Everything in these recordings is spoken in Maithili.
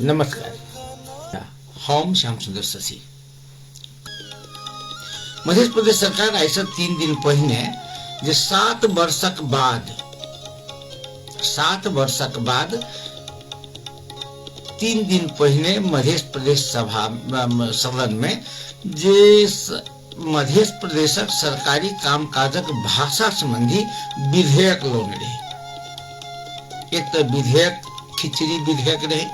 नमस्कार, हम श्याम सुंदर शशि। मध्य प्रदेश सरकार आइसँ 3 दिन पहिने जे 7 वर्षक बाद 7 वर्षक बाद 3 दिन पहिने मध्य प्रदेश सभा सदन में जे मध्य प्रदेशक सरकारी कामकाजक भाषा संबंधी विधेयक लौने रहे। एक तो विधेयक खिचड़ी विधेयक रहे,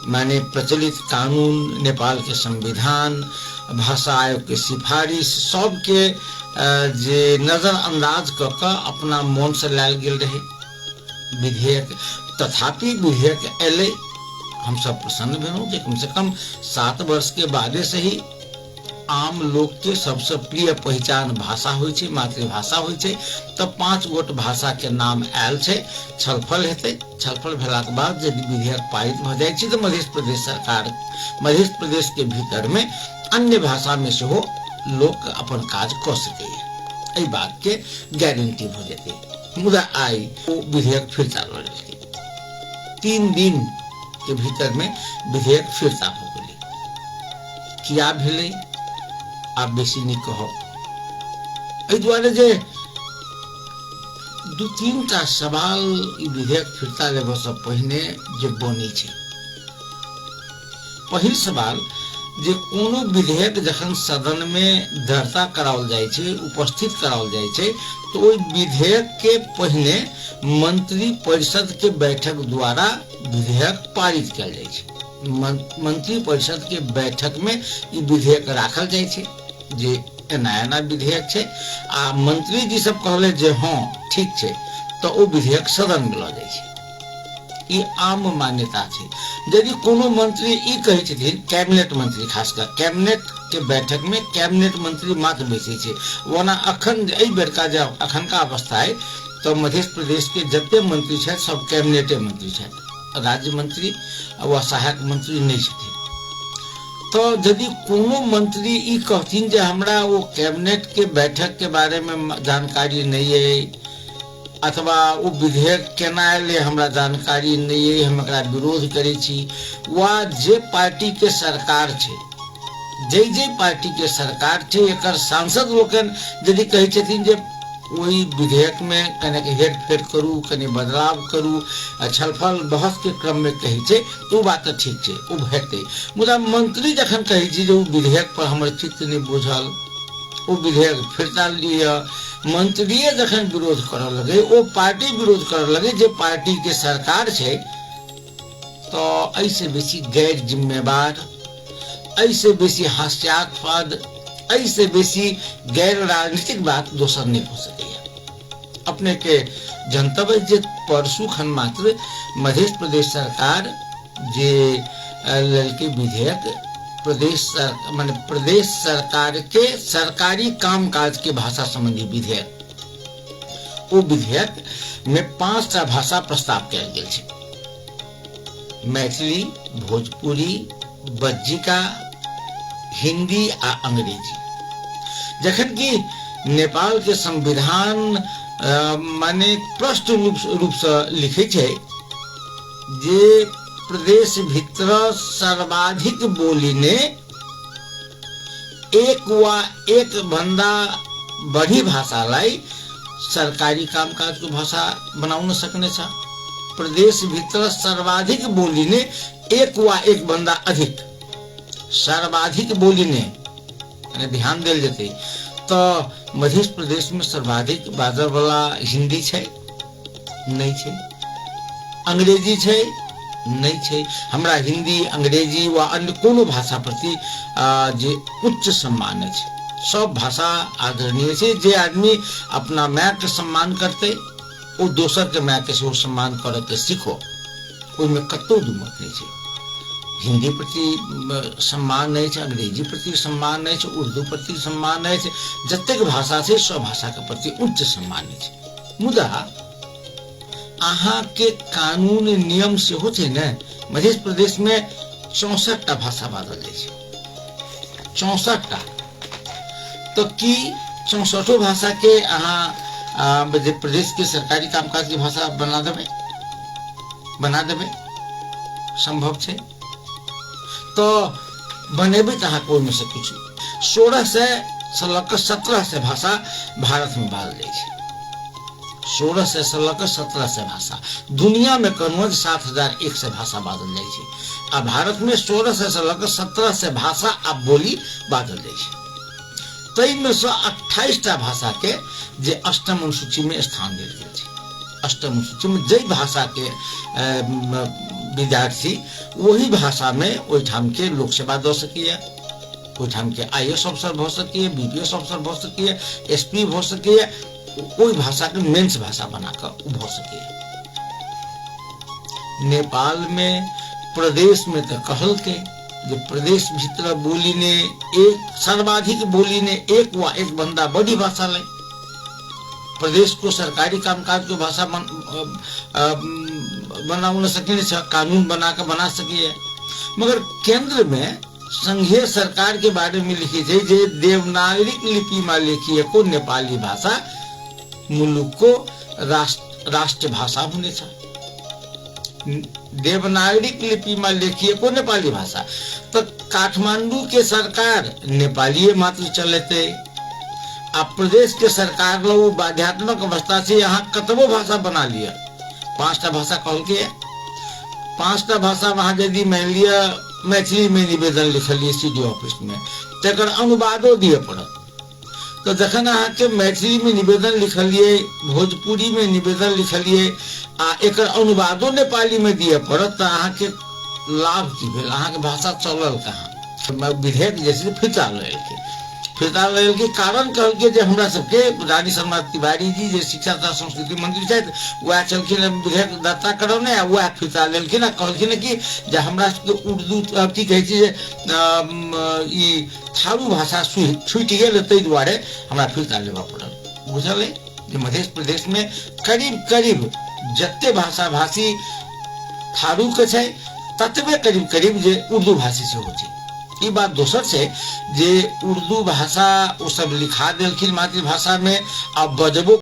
माने प्रचलित कानून, नेपाल के संविधान, भाषा आयोग के सिफारिश सबके जे नजरअंदाज कऽ कऽ अपना मन से लायल गेल रहे विधेयक। तथापि विधेयक अयलै, हम सब प्रसन्न भेलहुँ जे कम से कम 7 वर्ष के बादे से ही आम लोक के सबसे प्रिय पहिचान भाषा होइ छै, मातृभाषा होइ छै। तऽ 5 गोट भाषा के नाम आयल छै, छलफल हेतै। छलफल भेलाके बाद यदि विधेयक पारित भऽ जाइ छै तऽ मध्य प्रदेश सरकार मध्य प्रदेश के भीतर में अन्य भाषा में सेहो लोक अपन काज कऽ सकैए, एहि बात के गारंटी भऽ जेतै। मुदा आइ ओ विधेयक फिरता लऽ लेलकै। 3 दिन के भीतर में विधेयक फिरता भऽ गेलै। किया भेलै आब बेसी नहि कहब, एहि दुआरे जे 2-3 टा सवाल ई विधेयक फिरता लेबऽसँ पहिने जे बनै छै। पहिल सवाल जे कोनो विधेयक जखन सदन में दर्ता कराओल जाइ छै, उपस्थित कराओल जाइ छै, तऽ ओहि विधेयक के पहिने मंत्री परिषद के बैठक द्वारा विधेयक पारित कयल जाइ छै। मंत्री परिषद के बैठक में ई विधेयक राखल जाइ छै जे एना एना विधेयक छै, आ मंत्री जी सब कहले जे हाँ ठीक छै, तऽ ओ विधेयक सदन में लऽ जाइ छै। ई आम मान्यता छै। यदि कोनो मंत्री ई कहै छथिन, कैबिनेट मंत्री, खास कऽ कैबिनेट के बैठक में कैबिनेट मंत्री मात्र बैसै छै। ओना अखन एहि बेरका जे अखनका अवस्था अइ तऽ मध्य प्रदेश के जते मंत्री छथि सब कैबिनेटे मंत्री छथि, राज्य मंत्री वा सहायक मंत्री नहि छथिन। तऽ यदि कोनो मंत्री ई कहथिन जे हमरा ओ कैबिनेट के बैठक के बारे में जानकारी नहि अइ, अथवा ओ विधेयक केना अयलै हमरा जानकारी नहि अइ, हम एकरा विरोध करै छी, वा जे पार्टीके सरकार छै, जाहि जाहि पार्टीके सरकार छै एकर सांसद लोकनि यदि कहै छथिन जे ओहि विधेयकमे कनेक हेरफेर करू, कनि बदलाव करू, आ छलफल बहसके क्रममे कहै छै, तऽ ओ बात तऽ ठीक छै, ओ हेतै। मुदा मंत्री जखन कहै छै जे ओ विधेयक पर हमर चित्त नहि बुझल, ओ विधेयक फिरता लिअ, मंत्रिये जखन विरोध करऽ लगे, ओ पार्टी विरोध करऽ लगे जे पार्टीके सरकार छै, तऽ एहिसँ बेसी गैर जिम्मेवार, एहिसँ बेसी हास्यास्पद, एहिसँ बेसी गैर राजनीतिक बात दोसर नहि हो सकैए। अपने के जनतब अछि जे परसू खन मात्र मध्य प्रदेश सरकार जे लेलकै विधेयक, प्रदेश माने प्रदेश सरकार के सरकारी कामकाज के भाषा संबंधी विधेयक, ओ विधेयक में 5 टा भाषा प्रस्ताव कयल गेल छै: मैथिली, भोजपुरी, बज्जिका, हिंदी आ अंग्रेजी। जखन कि नेपाल के संविधान माने स्पष्ट रूप से लिखै छै जे प्रदेश भीतर सर्वाधिक बोलिने एक वा एक भन्दा बढी भाषालाई सरकारी कामकाजको भाषा बनाउन सक्नेछ। प्रदेश भित्र सर्वाधिक बोलिने एक वा एक भन्दा अधिक सर्वाधिक बोलिने, यानी ध्यान देल जेतै तऽ मध्य प्रदेश में सर्वाधिक बाजयवला हिंदी छै नहि छै, अंग्रेजी छै नहि छै। हमरा हिंदी, अंग्रेजी वा अन्य कोनो भाषा प्रति जे उच्च सम्मान अछि, सब भाषा आदरणीय छै। जे आदमी अपना मायके सम्मान करतै ओ दोसरके मायके सेहो सम्मान करऽके सीखो, ओहिमे कतहु दुमत नहि छै। हिंदी प्रति सम्मान अछि, अंग्रेजी प्रति सम्मान अछि, उर्दू प्रति सम्मान अछि, जतेक भाषा छै सब भाषाके प्रति उच्च सम्मान अछि। मुदा अहाँके कानून नियम सेहो छै ने। मध्य प्रदेश में 64 टा भाषा बाजल जाइ छै, 64 टा। तऽ की 64 भाषा के अहाँ मध्य प्रदेश के सरकारी कामकाज के भाषा बना देबै? बना देबै, सम्भव छै तऽ बनेबै तऽ अहाँके ओहिमे से किछु 1600 से लऽ कऽ 1700 भाषा भारतमे बाजल जाइ छै। 1600 से लऽ कऽ 1700 भाषा दुनियामे कहलहुँ 7100 भाषा बाजल जाइ छै आ भारतमे 1600 से लऽ कऽ 1700 भाषा आ बोली बाजल जाइ छै। ताहिमे सँ 28टा भाषाके जे अष्टम अनुसूचीमे स्थान देल गेल छै। अष्टम अनुसूचीमे जाहि भाषाके विद्यार्थी ओहि भाषामे ओहिठामके लोक सेवा दऽ सकैए, ओहिठामके I S अफसर भऽ सकैए, बी पी एस अफसर भऽ सकैए, एस पी भऽ सकैए, ओहि भाषाके मेन्स भाषा बना कऽ ओ भऽ सकैए। नेपालमे प्रदेशमे तऽ कहलकै जे प्रदेश भित्र बोलिने एक सर्वाधिक बोलिने एक वा एक भन्दा बढी भाषालाई प्रदेशको सरकारी कामकाजको भाषा बनाउन सकिनेछ, कानुन बना कऽ बना सकिए। मगर केन्द्रमे संघीय सरकार के बारे में लिखी छै जे देवनागरिक लिपिमा लेखिएको नेपाली भाषा मुलुकको राष्ट्र भाषा हुनेछ। देवनागरिक लिपिमा लेखिएको नेपाली भाषा त काठमाडौँ के सरकार नेपालीय मात्र चलेतै आ प्रदेश के सरकार लो बाध्यात्मक अवस्था से यहाँ कतबो भाषा बना लिया, 5टा भाषा कहलकै, 5टा भाषा वहाँ यदि मान लिअ मैथिली में निवेदन लिखलिए सी डी ऑफिस में तकर अनुवादो दिए पड़त। तो जखन अहाँके मैथिली में निवेदन लिखलिए, भोजपुरी में निवेदन लिखलिए आ एकर अनुवादो नेपाली में दिए पड़त तऽ अहाँके लाभ की भेल? अहाँके भाषा चलल कहाँ? विधेयक जे छै फिरता लेलकै, फिरता लेलकै कारण कहलकै जे हमरा सबके रानी शर्मा तिवारी जी जे शिक्षा तथा संस्कृति मंत्री छथि वएह छलखिन विधेयक दर्ता करौने आ वएह फिरता लेलखिन आ कहलखिन कि जे हमरा सबके उर्दू की कहै छै जे ई थारू भाषा छूटि गेल ताहि दुआरे हमरा फिरता लेबऽ पड़ल। बुझल अइ जे मध्य प्रदेशमे करीब करीब जते भाषा भाषी थारूके छै ततबे करीब करीब जे उर्दू भाषी सेहो छै। ई बात दोसर छै जे उर्दू भाषा ओ सब लिखा देलखिन मातृभाषामे आ बजबो